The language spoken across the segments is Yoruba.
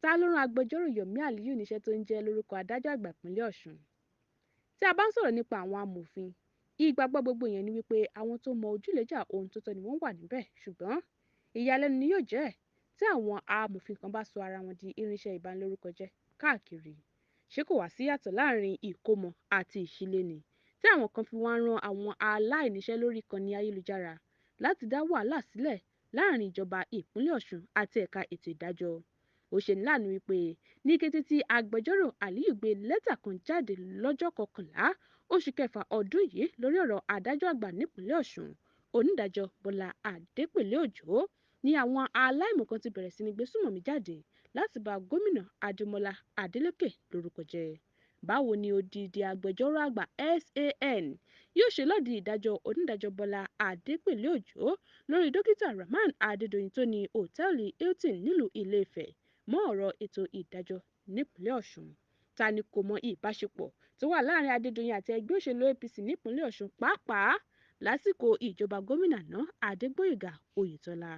Ta ló rán agbẹjọ́rò Yomi Aliyu níṣẹ́ tó ń jẹ́ lórúkọ adájọ́ àgbà ìpínlẹ̀ Ọ̀ṣun? Tí a bá ń sọ̀rọ̀ nípa àwọn amòfin, ìgbàgbọ́ gbogbo èèyàn ni wípé àwọn tó mọ ojúlẹ̀ẹ́jà ohun tó tọ́ ni wọ́n wà níbẹ̀, ṣùgbọ́n ìyàlẹ́nu ni yóò jẹ́ tí àwọn amòfin kan bá sọ ara wọn di irinṣẹ́ ìbanilórúkọjẹ́ káàkiri. Ṣé kò wá sí ìyàtọ̀ láàrin ìkómọ àti ìṣílé ni tí àwọn kan fi wá ń rán àwọn aláìníṣẹ́ lórí ìkànnì ayélujára láti dá wàhálà sílẹ̀ láàrin ìjọba ìpínlẹ̀ Ọ̀ṣun àti ẹ̀ka ètò ìdájọ́? Ó ṣeni láàánú wípé ní kété tí agbẹjọ́rò Aliyu gbé lẹ́tà kan jáde lọ́jọ́ kọkànlá oṣù kẹfà ọdún yìí lórí ọ̀rọ̀ adájọ́ àgbà nípìnlẹ̀ Ọ̀ṣun, onídàájọ́ Bọ́lá Adépèlé Òjó, ní àwọn aláìmọ̀kan ti bẹ̀rẹ̀ sí ní gbé sùmọ̀mí jáde láti ba gómìnà Adémọ́lá Adélékè lórúkọ jẹ́. Báwo ni odidi agbẹjọ́rò àgbà SAN yóò ṣe lòdì ìdájọ́ onídàájọ́ Bọ́lá Adépèlé Òjó lórí dókítà Rahman Adédọ̀yìn tó ní òtẹ́ẹ̀lì Hilton nílùú Ilé-Ifẹ̀ mọ́ ọ̀rọ̀ ètò ìdájọ́ nípìnlẹ̀ Ọ̀ṣun? Ta ni kò mọ ìbáṣepọ̀ tó wà láàrin Adédọ̀yìn àti ẹgbẹ́ òṣèlú APC nípìnlẹ̀ Ọ̀ṣun, pàápàá lásìkò ìjọba gómìnà àná Adégbóyèga Oyètọ́lá?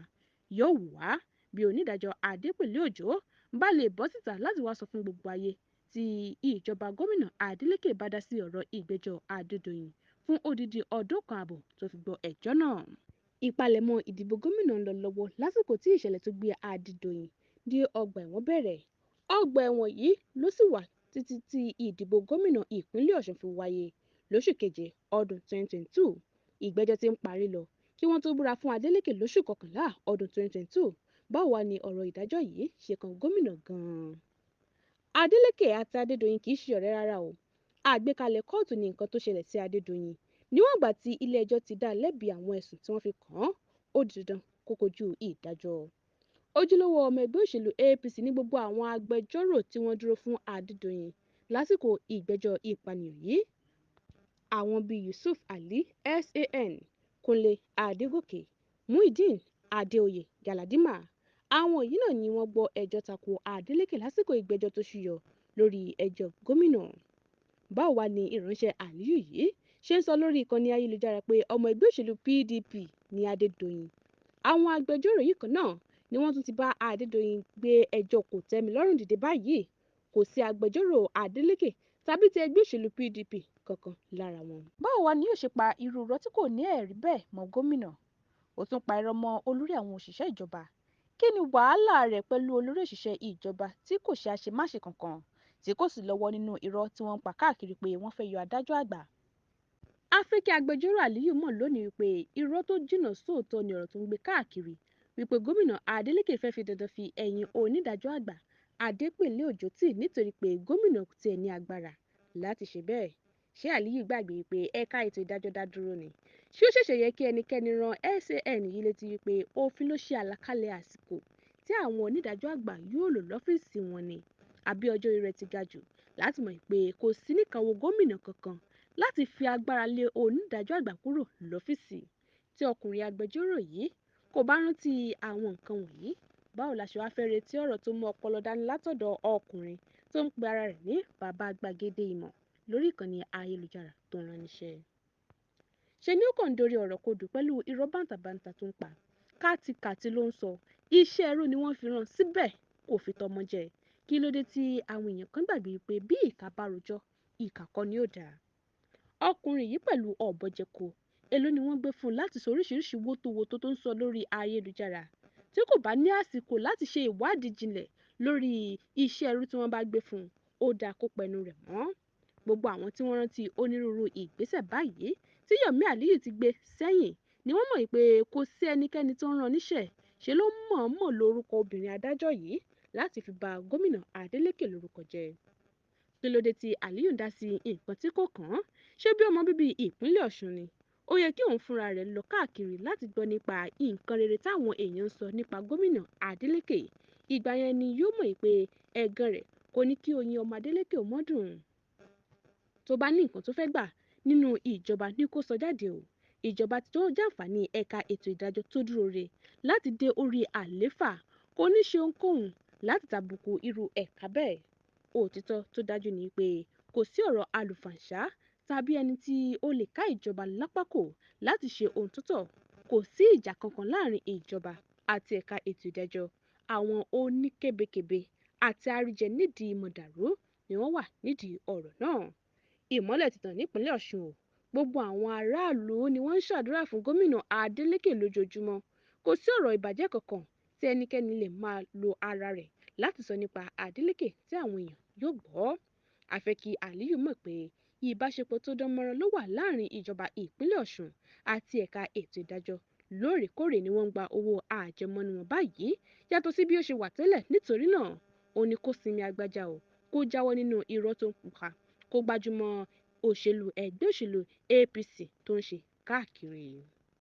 Yóò wù wá bí onídàájọ́ Adépèlé Òjó bá lè bọ́ síta láti wá sọ fún gbogbo ayé tí ìjọba gómìnà Adeleke bá dá sí ọ̀rọ̀ ìgbẹ́jọ́ Adédọ̀yìn fún odidi ọdún kan ààbọ̀ tó fi gbọ́ ẹjọ́ náà. Ìpalẹ̀mọ́ ìdìbò gómìnà ń lọ lọ́wọ́ lásìkò tí ìṣẹ̀lẹ̀ tó gbé Adédọ̀yìn dé ọgbà ẹ̀wọ̀n bẹ̀rẹ̀. Ọgbà ẹ̀wọ̀n yìí ló sì wà títí tí ìdìbò gómìnà ìpínlẹ̀ Ọ̀ṣun fi wáyé lóṣù keje ọdún 2022. Ìgbẹ́jọ́ ti ń parí lọ kí wọ́n tó búra fún Adeleke lóṣù kọkànlá ọdún 2022. Báwo wá ni ọ̀rọ̀ ìdájọ́ yìí ṣe kan gómìnà gan-an? Adeleke àti Adédọ̀yìn kì í ṣe ọ̀rẹ́ rárá o. Àgbékalẹ̀ kóòtù ní nǹkan tó ṣẹlẹ̀ sí Adédọ̀yìn. Níwọ̀n ìgbà tí ilé-ẹjọ́ ti dá lẹ́bi àwọn ẹ̀sùn tí wọ́n fi kàn án, ó di dandan kó kojú ìdájọ́. Ojúlówó ọmọ ẹgbẹ́ òṣèlú APC ní gbogbo àwọn agbẹjọ́rò tí wọ́n dúró fún Adédọ̀yìn lásìkò ìgbẹ́jọ́ ìpànìyàn yìí. Àwọn bíi Yusuf Ali SAN, Kúnlé Adégòkè, Muideen Adeoye Galadima. Àwọn yìí náà ni wọ́n gbọ́ ẹjọ́ tako Adeleke lásìkò ìgbẹ́jọ́ tó ṣúyọ lórí ẹjọ́ gómìnà. Báwo wá ni ìránṣẹ́ Aliyu yìí ṣe ń sọ lórí ìkànnì ayélujára pé ọmọ ẹgbẹ́ òṣèlú PDP ní Adédọ̀yìn? Àwọn agbẹjọ́rò yìí kan náà ni wọ́n tún ti bá Adédọ̀yìn gbé ẹjọ́ kò tẹ́milọ́rùn dìde báyìí. Kò sí agbẹjọ́rò Adeleke tàbí ti ẹgbẹ́ òṣèlú PDP kankan lára wọn. Báwo wá ni yóò ṣe pa irú irọ́ tí kò ní ẹ̀rí bẹ́ẹ̀ mọ́ gómìnà? Ó tún pa irọ́ mọ́ olórí àwọn òṣìṣẹ́ ìjọba. Kí ni wàhálà rẹ̀ pẹ̀lú olórí òṣìṣẹ́ ìjọba tí kò ṣe àṣemáṣe kankan, tí kò sì lọ́wọ́ nínú irọ́ tí wọ́n ń pa káàkiri pé wọ́n fẹ́ yọ adájọ́ àgbà? A fẹ́ kí agbẹjọ́rò Aliyu mọ̀ lónìí wípé irọ́ tó jìnnà sóòótọ́ ni ọ̀rọ̀ tó ń gbé káàkiri wípé gómìnà Adeleke fẹ́ fi dandan fi ẹ̀yìn onídàájọ́ àgbà Adépèlé Òjó tì nítorí pé gómìnà kò tiẹ̀ ní agbára láti ṣe bẹ́ẹ̀. Ṣé Aliyu gbàgbé wípé ẹ̀ka ètò ìdájọ́ dá dúró ni? Ṣé ó ṣẹ̀ṣẹ̀ yẹ kí ẹnikẹ́ni rán SAN yìí létí wípé òfin ló ṣe àlàkalẹ̀ àsìkò tí àwọn onídàájọ́ àgbà yóò lò lọ́fíìsì wọn ni? Àbí ọjọ́ orí rẹ̀ ti ga jù láti mọ̀ pé kò sí níkàáwọ́ gómìnà kankan láti fi agbára lé onídàájọ́ àgbà kúrò lọ́fíìsì? Tí ọkùnrin agbẹjọ́rò yìí kò bá rántí àwọn nǹkan wọ̀nyí, báwo la ṣe wá fẹ́ retí ọ̀rọ̀ tó mú ọpọlọ dání látọ̀dọ̀ ọkùnrin tó ń pe ara rẹ̀ ní bàbá gbàgede ìmọ̀ lórí ìkànnì ayélujára tó ń rán níṣẹ́? Ṣe ni ó kàn ń dorí ọ̀rọ̀ kodò pẹ̀lú irọ́ bàǹtàbanta tó ń pa. Kátikàti ló ń sọ, iṣẹ́ ẹrú ni wọ́n fi rán síbẹ̀ kò fi tọmọ jẹ. Kí ló dé tí àwọn èèyàn kan gbàgbé wípé bí ìkà bá rojọ́, ìkà kọ́ ni ó dáa? Ọkùnrin yìí pẹ̀lú ọ̀bọ̀jẹ̀kọ, èló ni wọ́n gbé fún un láti sọ oríṣiríṣi wótòwótò tó ń sọ lórí ayélujára? Tí kò bá ní àsìkò láti ṣe ìwádìí jinlẹ̀ lórí iṣẹ́ ẹrú tí wọ́n bá gbé fún un, ó dáa kó pẹnu rẹ̀ mọ́. Gbogbo àwọn tí wọ́n rántí onírúurú ìgbésẹ̀ báyìí tí Yomi Aliyu ti gbé sẹ́yìn ni wọ́n mọ̀ wípé kò sí ẹnikẹ́ni tó ń rán níṣẹ́, ṣe ló mọ̀ọ́mọ̀ lo orúkọ obìnrin adájọ́ yìí láti fi ba gómìnà Adeleke lórúkọ jẹ́. Kí ló dé tí Aliyu ń dá sí nǹkan tí kò kàn án? Ṣé bí ọmọ bíbí ìpínlẹ̀ Ọ̀ṣun ni? Ó yẹ kí òun fúnra rẹ̀ lọ káàkiri láti gbọ́ nípa nǹkan rere táwọn èèyàn ń sọ nípa gómìnà Adeleke. Ìgbà yẹn ni yóò mọ̀ pé ẹ̀gàn rẹ̀ kò ní kí oyin ọmọ Adeleke ó mọ́ dùn. Tó bá ní nǹkan tó fẹ́ gbà nínú ìjọba ni kó sọ jáde o. Ìjọba tó jàǹfààní ẹ̀ka ètò ìdájọ́ tó dúró re láti dé orí àlééfà kò ní ṣe ohunkóhun láti tàbùkù irú ẹ̀ka bẹ́ẹ̀. Òtítọ́ tó dájú ni pé kò sí ọ̀rọ̀ àlùfàǹsá tàbí ẹni tí ó lè ká ìjọba lápá kò láti ṣe ohun tó tọ́. Kò sí ìjà kankan láàrin ìjọba àti ẹ̀ka ètò ìdájọ́. Àwọn oníkébékébé àti àríjẹ nídìí mọ̀dàrú ni wọ́n wà nídìí ọ̀rọ̀ náà. Ìmọ́lẹ̀ ti tàn nípínlẹ̀ Ọ̀ṣun o. Gbogbo àwọn aráàlú ni wọ́n ń ṣàdúrà fún gómìnà Adeleke lójoojúmọ́. Kò sí ọ̀rọ̀ ìbàjẹ́ kankan tí ẹnikẹ́ni lè máa lo ara rẹ̀ láti sọ nípa Adeleke tí àwọn èèyàn yóò gbọ́. A fẹ́ kí Aliyu mọ̀ pé ìbáṣepọ̀ tó dán mọ́rán ló wà láàrin ìjọba ìpínlẹ̀ Ọ̀ṣun àti ẹ̀ka ètò ìdájọ́. Lóòrèkóòrè ni wọ́n ń gba owó àjẹmọ́nú wọn báyìí, yàtọ̀ sí bí ó ṣe wà tẹ́lẹ̀. Nítorí náà, ó ní kó sinmi agbájá o, kó jáwọ́ nínú irọ́ tó ń pa, kó gbájúmọ́ òṣèlú ẹgbẹ́ òṣèlú APC tó ń ṣe káàkiri.